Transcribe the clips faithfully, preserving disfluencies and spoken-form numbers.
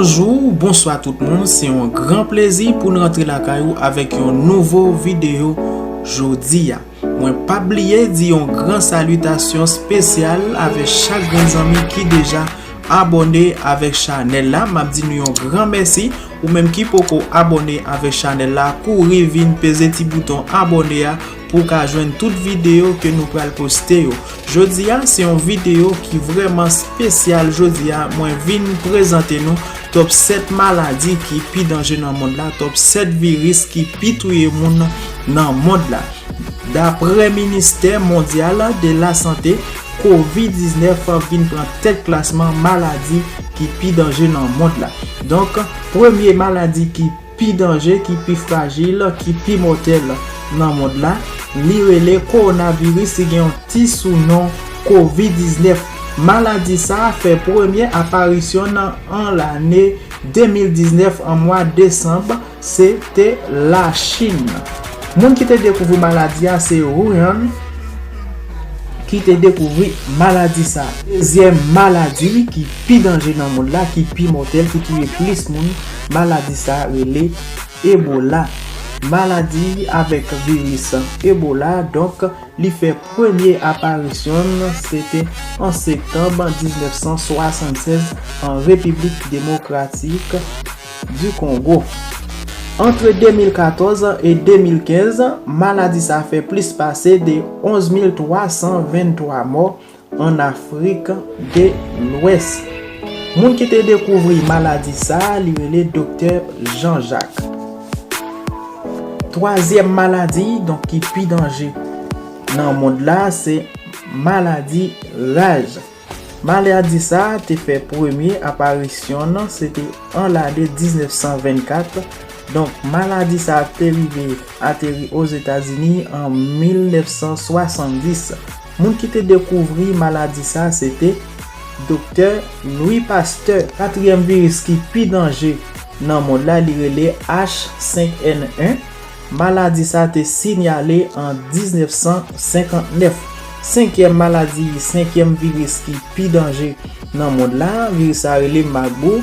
Bonjou, bonswa tout moun, se yon gran plezi pou n rantre lakay ou avèk yon nouvo videyo jodi a. Mwen p ap bliye di yon gran salitasyon espesyal avèk chak grenn zanmi ki deja abòne avèk chanèl la. M ap di nou yon gran mèsi. Ou menm ki poko abòne avèk chanèl la, kouri vin peze ti bouton abòne a pou w ka jwenn tout videyo ke nou pral poste yo. Jodi a, se yon videyo ki vrèman espesyal. Jodi a, mwen vin prezante nou top sèt maladi ki pi danje nan mond la, top sèt viris ki pi touye moun nan mond la. Daprè Ministè Mondyal de Lasante, kovid diznèf vin pran tèt klasman maladi ki pi danje nan mond la. Donk, premye maladi ki pi danje, ki pi frajil, ki pi mòtèl nan mond la, li rele kowonaviris, li gen yon ti sounon kovid diznèf. Maladi sa a fè premye aparisyon l an lane de mil diznèf, an mwa desanm, se te Lachin. Moun ki te dekouvri maladi a se Wuhan, ki te dekouvri maladi sa a. Dezyèm maladi ki pi danje nan mond la, ki pi mòtèl, ki touye plis moun, maladi sa a rele Ebola. Maladi avèk viris Ebola, donk, li fè premye aparisyon l, se te an septanm diznèf san swasannsèz, an Repiblik Demokratik di Kongo. Antre de mil katòz e de mil kenz, maladi sa a fè plis pase de onz mil twa san venntwa mò an Afrik de Lwès. Moun ki te dekouvri maladi sa a, li rele Doktè Jean Jacques. Twazyèm maladi, donk, ki pi danje nan mond la, se maladi raj. Maladi sa a te fè premye aparisyon l, se te an lane diznèf san vennkat. Donk, maladi sa a te rive ateri Ozetazini an mil nèf san swasanndis. Moun ki te dekouvri maladi sa a, se te Doktè Louis Pasteur. Katriyèm viris ki pi danje nan mond la, li rele H senk N en. Maladi sa a te sinyale an diznèf san senkantnèf. Senkyèm maladi, senkyèm viris ki pi danje nan mond la, viris sa a rele Marburg.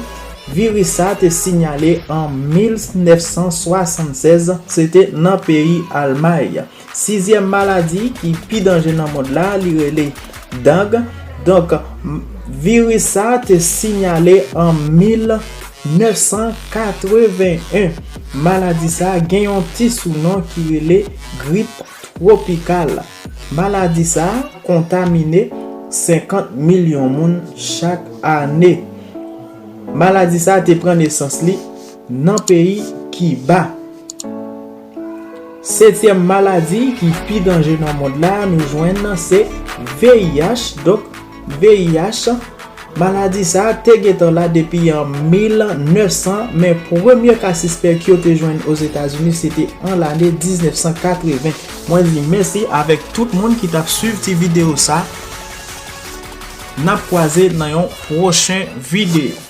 Viris sa a te sinyale an mil nèf san swasannsèz, se te nan peyi Almay. Sizyèm maladi ki pi danje nan mond la, li rele Dang. Donk, m-, viris sa a te sinyale an mil nèf san katreven en. Maladi sa a gen yon ti sounon ki rele grip twopikal. Maladi sa a kontamine senkant milyon moun chak ane. Maladi sa a te pran nesans li nan peyi Kiba. Setyèm maladi ki pi danje nan mond la, nou jwenn se V I H. Donk, V I H, maladi sa a te gentan la depi an mil nèf san, men premye ka sispèk yo te jwenn Ozetazini, se te an lane diznèf san katreven. Mwen di mèsi avèk tout moun ki t ap swiv ti videyo sa. N ap kwaze nan yon pwochen videyo.